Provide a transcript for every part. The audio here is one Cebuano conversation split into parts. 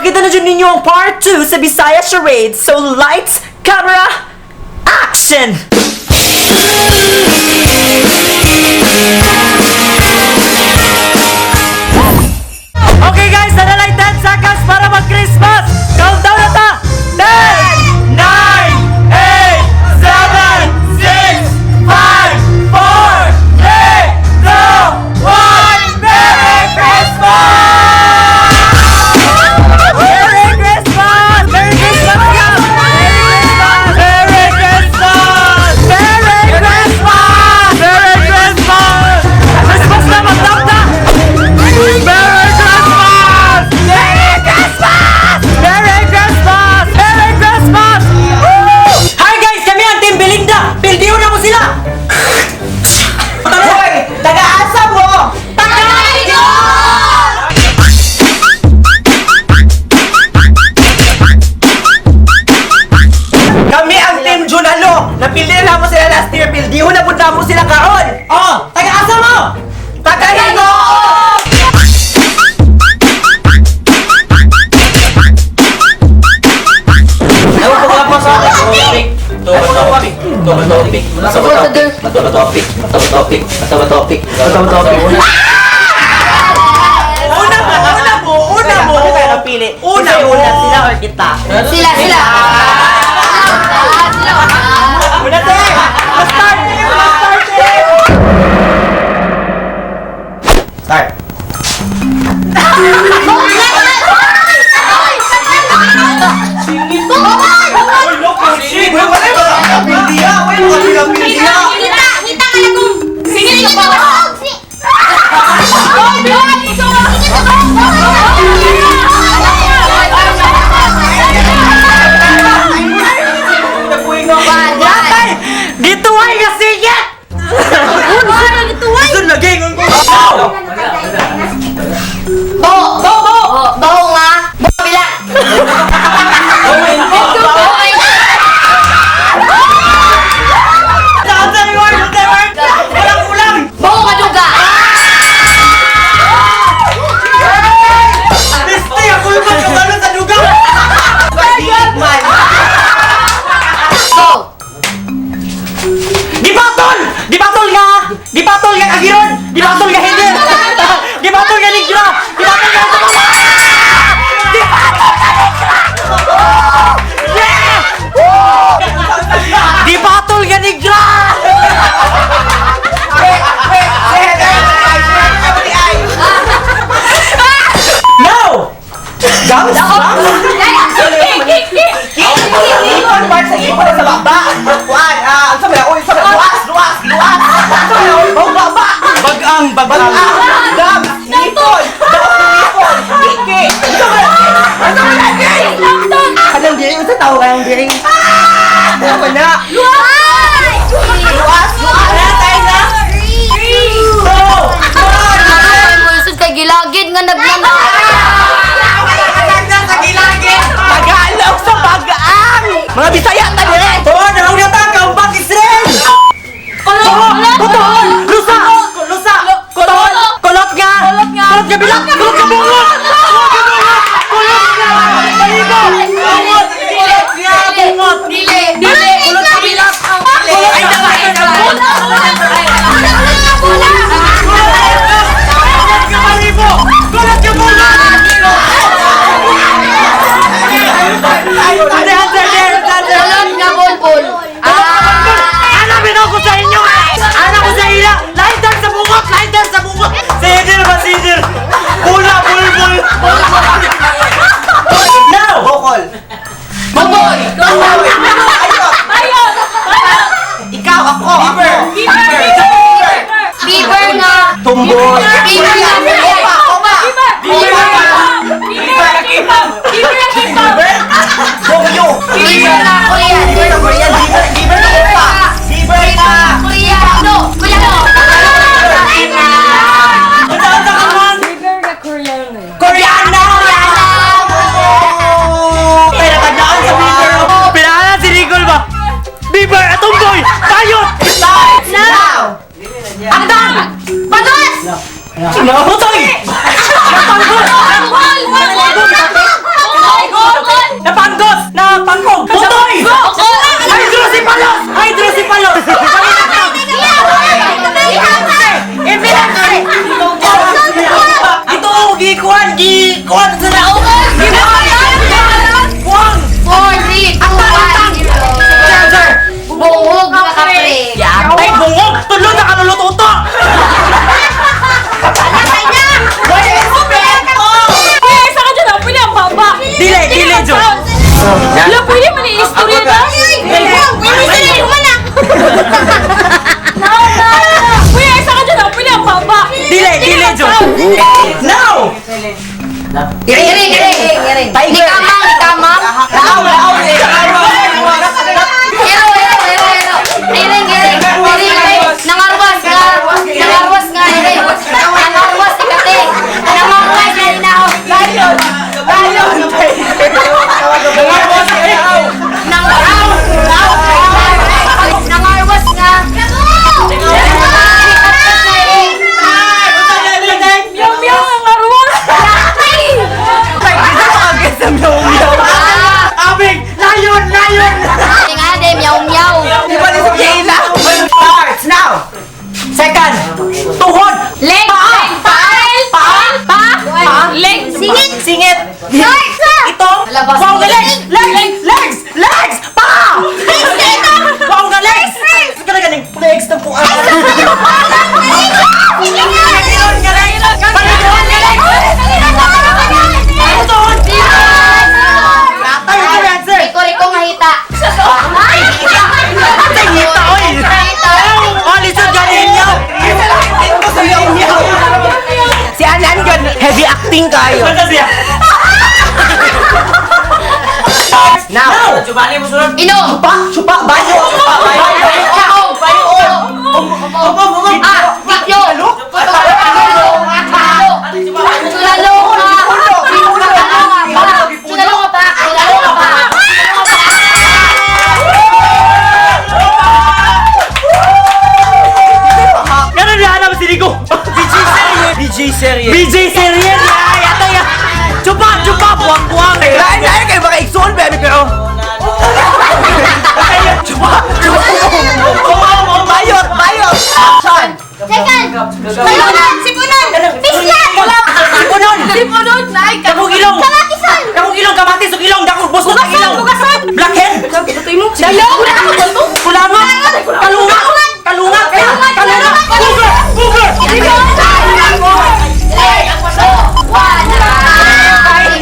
Makita na dyan ninyo ang part 2 sa Bisaya Charade. So lights, camera, action! Okay guys, na lang 10 seconds para mag-Christmas! Countdown na ta! 10, 9, 8, 7, 6, 5, 4, 3, 2, 1! Merry Christmas! Merry Christmas! Merry Christmas! Merry Christmas! Merry Christmas! Merry Christmas! Christmas na magdamta! Merry Christmas! Merry Christmas! Merry Christmas! Merry Christmas! Woo! Hi guys! Kami ang Team Belinda! Pildiho na mo sila! Hoy! Taga-asa mo! Kami ang Team Junalo! Napili na mo sila last year, pildiho na punta mo sila karon! Oh! Taga-asa mo! Taga-Hino! Una mo! Una mo! Una mo! Napili. Una mo! Una sila or kita? Sila, sila. Ah, sila. Una te! Ma-start eh! Ma-start eh! Start! Uy, wala ba? Pildiha! Uy, wala ba? Pildiha! Ngita, ngita ka na kung singit ka ba? Yatay! Dito ay nga sige! Gusto na gang! Bo, bo, bo. Bo nga. Bo bila. Walang ulang! Bo nga duga. Piste! Ako yung magkabalo sa lugar! Man! Go. Gipatol! Gipatol nga! Gipatol nga kagiron! Gipatol nga hindi! Gipatol nga nigra! Gipatol nga sa Gipatol nga nigra! Yeah! Gipatol nga nigra! Wait! Wait! Wait! No! Gams? Gams? Ipon part sa ipon sa baba. Kuan, ah, ang sabi oy, sabi luwas, luwas, luwas. Sabi oy, baba. Bagang! Bagang! Ah, dam, ipon, dam, ipon, iki. Sabi, ano ba lagi? Kanang diri unsa tawag kanang diri? Ah, wala. Luwas. Luwas, luwas. Wala tayo na! Go! Ay, mo isod kay gilagid nga nagnana. Tagalog sa bagaan. Mga Bisaya ta dire. Oh, naong nata! Kaumbang Israel! Kulot, Kutol! Lusa! Lusa! Kutol! Kulot nga! Kulot nga! Kulot nga bilak! Kulot nga bungot! Kulot nga bungot! Kulot nga! Paligo! Bungot! Kulot nga bungot! Dili, dili. Kulot nga bilak! Ay, Kulot nga Kulot nga palibo! Kulot nga bungot! Hindi, answer there! Answer! Kulot nga bulbul. Ah. Ana, binaw ko sa inyo! Ana ko sa ila! Lighter sa bungot! Lighter sa bungot! Sige ba, sige! Bula, bulbul! Now! Bokol. Buboy. Ayot. Ikaw, ako, ako. Beaver nga. Tumboy. Beaver nga. Opa, opa. Beaver. Bogyo. Beaver nga Korean. Beaver na Korean. Beaver, beaver na opa. Beaver na. Korean. No. Korean. Unsa ka man? Koreana! Pero tandaan sa Bieber. Pinaanan si Nicole ba? Bieber, atong boy! Payot! Now. Andam! Batos! Butoy! Bol! Bol! Bol! Kuwan sa naungan! Buwang! 4, 3, 2, 1, 0. Sir! Bungog nga kapre. Ay, bungog! Tulo na kaluluto to! Alakay na! Why respeto? Kuya, isa ka dyan ah. Pwede ang baba. Dili, dili, Jo. Wala, pwede man i-istorya na. Kuya, isa ka dyan ah. Pwede ang baba. Dili, dili, Jo. Now! Iring, iring, iring. Tiger. Nikamang, nikamang. Laaw, laaw! Ero, ero, ero, ero. Iring, iring. Iring, iring. Nangarwas nga. Nangarwas nga, iring. Nangarwas, ikate. Nangarwas, nalinaw. Lion! Lion! Nangarwas. Nangarwas nga. Ikatat na, iring. Meow, meow, ang arwas. Ah! Abig! Lion! Lion! Iring, ade, meow, meow. Di ba sa Jayla? Starts now! Second! Tuhod! Leg, leg, paa, Paa! paa, Paa! Leg. Singit. Singit! Legs. Ito! Labas. Wow nga legs! Legs! Legs! Legs! Paa! Wow nga legs! Kana ganing legs na po. Paligon nga legs! Paligon nga legs! Tuhod! Tayo ka answer! Riko, Riko, nga hita. Atay hita oy! Hita. Oh, lisod ganin niyo! Si Anan yun, heavy acting kayo. Basta siya! Now! Inom. Chupa! Chupa! Bayo! Chupa! Bayo! Bayo. Bayo! Ah, video. Chulalo. Chulalo ka. Chulalo ka pa. Chulalo ka pa. Chulalo ka pa. Ganun na alam si Rico! BJ Serye! BJ Serye! BJ Serien! Ay, atay! Chupa! Chupa! Buwang-buwang! Lain lain kayo baka igsoon ba pero Chupa! Chupa! Bayot! Bayot! Action! Second. Sipunan. Sipunan. Pislan. Sipunon! Sipunon. Ay, Dakong ilong! Kalatisan. Dakong ilong! Kamatis ug ilong! Dakong busog ang ilong! Bugasan! Blackhead! Dalaw! Kulangot! Kalunga! Kalunga! Kalunga! Booger! Booger!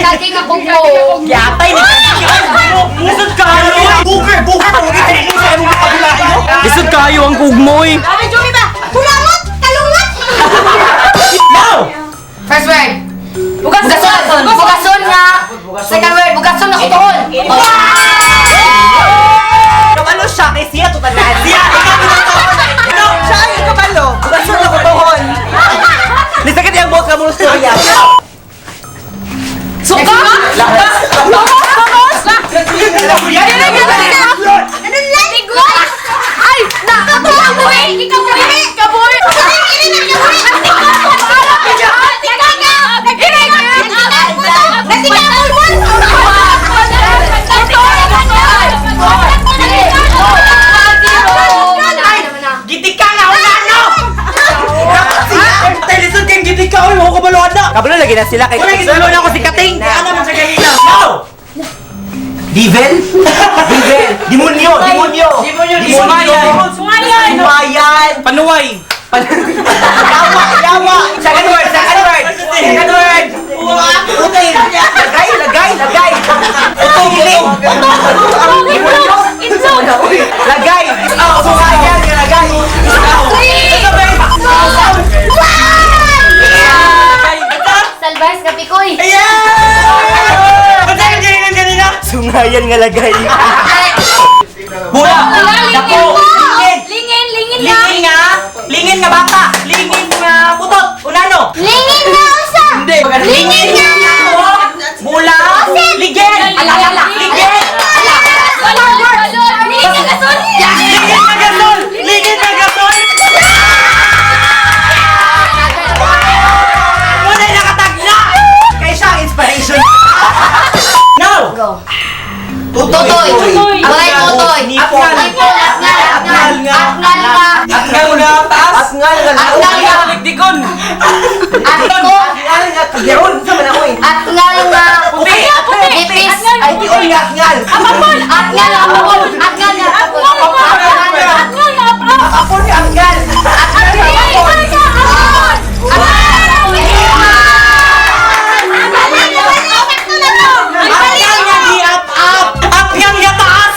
Lagi nga kung ko. Yatay ni Lisod kayo! Booger! Booger! Lisod kayo ang kugmoy! Sabi, Jumi ba? Kulangot! Kalungat! Now! First word. Bugason. Bugason nga. Second word, bugason nga kutoon. Kabalo siya kay siya to tanan. Siya! Ikaw pinatuon! No, siya ang kabalo. Bugason na kutohon. Lisakit yung buhok ka mo storya. Suka! Suka! Suka! Suka! Ay! Kaboy! Kaboy! Kaboy! Gitika nga! Wala no! Tay, lisod kayong gitika! Uy, wala ko kabaluan na! Kabalo lagi na sila kay Wala gitulo na ako si Kating! Kaya naman siya kanina! Now! Devil? Devil. Demonyo, demonyo. Demonyo, Sumayan! Sumayan! Sumayan. Panuway! Yawa, yawa. Second word, second word. Second word. Okay. Lagay, lagay, lagay. Utong, utong. Demonyo. Itlog! Lagay. Sumayan, lagay. Salvas ka pikoy. Yeah! Ang dami kanina kanina! Sungayan nga lagay. Bula! Dako! Lingin! Lingin! Lingin lang! Lingin nga! Lingin nga bata! Lingin nga putot! Unano! Lingin na usa. Hindi! Lingin nga! Bula! Ligin! Alala. Ligin! Lingin na gasol! Lingin nga gasol! Lingin nga gasol! Wala nakatagna! Kay siya ang inspiration. Now! Go. Tutoy. Tutoy. Walay tutoy. Nipon. Nipon, atngal, atngal. Atngal ka. Atngal nga taas! Atngal nga Atngal nga. Dikon! Atko. Atngal nga. Kagiron. Sa man ako eh. Atngal. Iring atngal. Apapon! Atngal, apapon! Atngal, apapon! Atngal nga apap. Apon nga atngal. Atngal, apapon! Atngal nga gi-up-up! Atngal nga taas!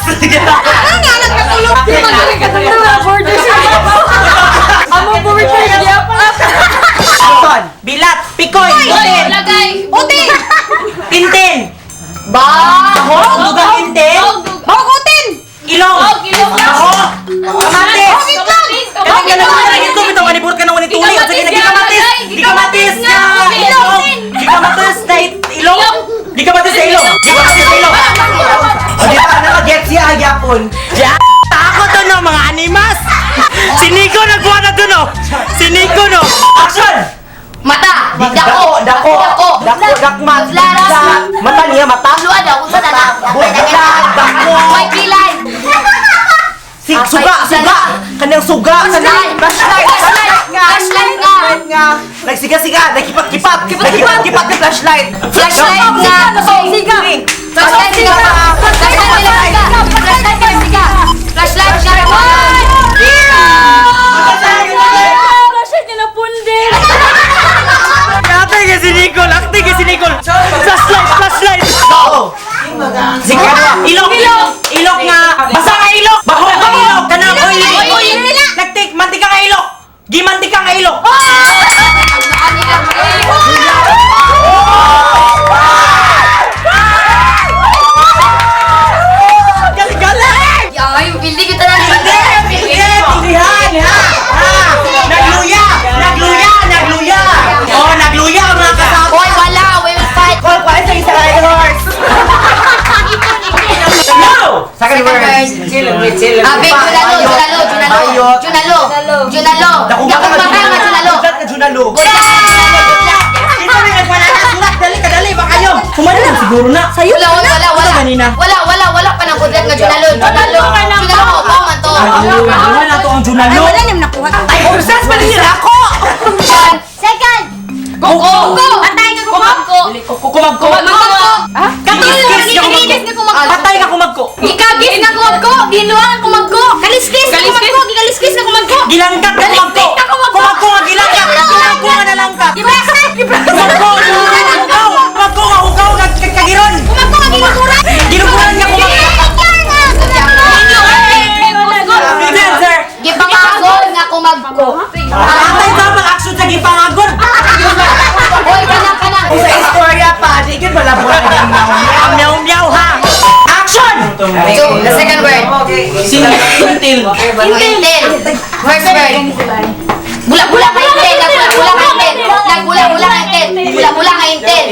Amo buwi pa Ton. Bilat! Pikoy! Utin! Lagay! Uti! Tintin! Ba! Baho! Duga tintin! Bagutin! Ilong! Baho! Kamatis! Kamatis! Kaya ka na ito, bitaw kanibur ka na wala tuli. At sige, nagikamatis! Gikamatis nga! Ilong! Gikamatis na ilong! Gikamatis sa ilong! Gikamatis sa ilong! O di ba naka-get siya gyapon. Ya! Ako to no, mga animas! Si Nico nagbuha na to no! Si Nico no! Action! Mata! Dako, dako, Dako! dako, dakmat, Laras. Mata niya, mata. Luwa daw, unsa na na? Budlat, dako. May kilay! Si suga, suga. Kanang suga, kanang Flashlight! flashlight nga. Flashlight nga! Flashlight nga. Nagsiga-siga, nagkipat-kipat. Nagkipat-kipat ng flashlight. Flashlight nga! Siga! Flashlight nga! Flashlight nga! Flashlight nga! Siga! Flashlight nga! One! Zero! Flashlight nga napundin! Ate ka si Nicole! Ate ka si Nicole! Flashlight! Flashlight! Oo. Sige, Ilok! Ilok nga! Basta nga ilok! Baho nga ilok! Kanang oily! Oily! Nagtik! Mantika nga ilok! Gimantika nga ilok! Galing-galing! Ay, pildi kita na. Hindi! Hindi! Ha! Ha! Nagluya! Nagluya! Nagluya! Oh, nagluya ang mga kasama! Hoy, wala! We will fight! Call ko sa isa kay horse. No! Second word. Abe, Junalo, Junalo, Junalo. Bayot. Junalo. Junalo. Dako Dako ka ka nga Junalo. Good luck na Junalo. Good luck, Junalo, good luck. Ito may nagwala na surat! Dali ka, dali! Baka yun! Humala lang siguro na! Sa'yo Wala, wala, wala, wala. Ito ganina. Wala, wala, wala pa ng good luck nga Junalo. Junalo. Junalo, ko man to. Wala na to ang Ay, Junalo! wala niyang nakuha. Ay, obsessed pa rin ako! Second. Kuko. Kuko. Patay ka kumagko. Kumagko! Kumagko. Kiss ka Kiss ka kumagko. Patay ka kumagko! Gikagis na kumagko. Giluan ang kumagko. Kaliskis na kumagko. Gikaliskis na kumagko. Gilangkat ka kumagko! Kumagko nga gilangkat! Kumagko nga nalangkat! Kumagko! Hugaw! Kumagko nga hugaw nga kagiron! Kumagko nga ginukuran. Ginukuran nga kumagko! Dancer! Gipangagol nga kumagko. Atay ka mga action sa gipangagon! Hoy, kanang kanang. Sa istorya pa, di gyud wala mo na Meow meow ha! Action! So, the second word. Sintil. Intel. First word. Bula-bula nga intel. Nagbula-bula nga intel. Nagbula-bula nga intel. Bula-bula nga intel.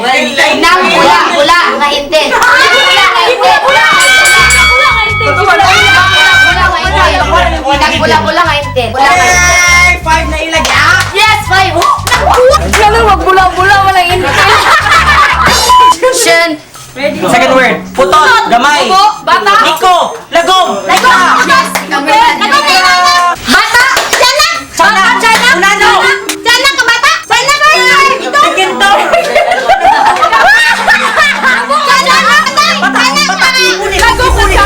Nagbula-bula nga intel. Nagbula nga intel. Bula-bula nga intel. Nagbula-bula nga intel. Bula nga intel. Hey! Five na ilag ah! Yes, five. Ano, magbula-bula, walang intel. Shin. Second word. Putot. Gamay. Bubo. Bata. Niko. Lagom. Yes. Number one. Bata! Tiyanak! Chana. Tiyanak! Unano. Tiyanak ka bata! Tiyanak! Ito! Nagkinto. Tiyanak! Bata. Bata. Ipunin. Ipunin.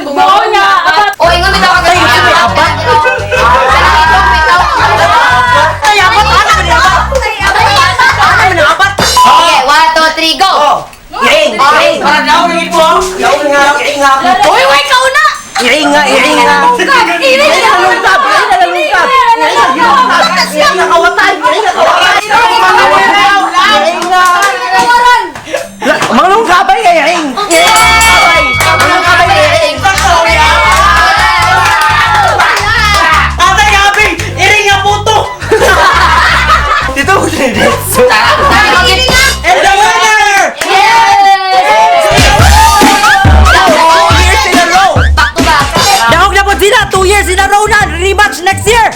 Bungaw nga! O, ingon bitaw ka Ay, may abat. Kanang itong bitaw. Ay, abat. Ano man yung abat? Ano man yung abat? Okay, one, two, three, go! Oh. Iring, iring. Parang naon ng ito. Yaon nga, iring nga. Uy, uy, kauna! Iring nga, iring nga. Iring Iring nga, lungkab. Iring nga, lungkab. Iring nga, lungkab. Iring nga, kawatan. Iring nga, kawatan. Iring nga. Mga lungkabay, iring. Iring nga, lungkabay. Mga lungkabay, iring. Tatay gabi. Iring nga puto. Dito mo diretso. And the winner! Yes! 2 years in a row. Back to back. Dahog na po sila! 2 years in a row na! Rematch next year!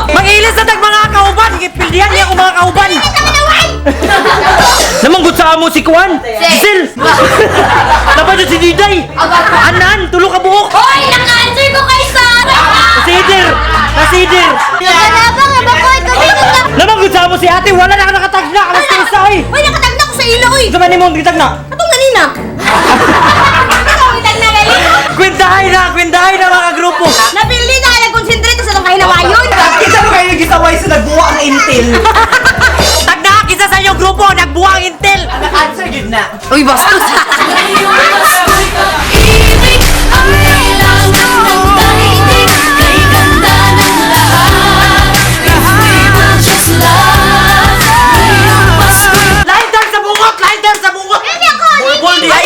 Mag-ilis na tag mga kauban! Ipildihan niya akong mga kauban! Namanggut sa amo si Kuan! Gisel! Dapat yun si Diday! Anan! Tulo ka buok! Hoy, naka-answer ko kay Sarah! Nasidir! Nasidir! Nalabang nga ba ko? Ikaw Namanggut Dati wala na ka nakatagna, alas ka isa oy. Uy, nakatagna ko sa ilo, uy! Sa man nimong gitagna. Atong ganina!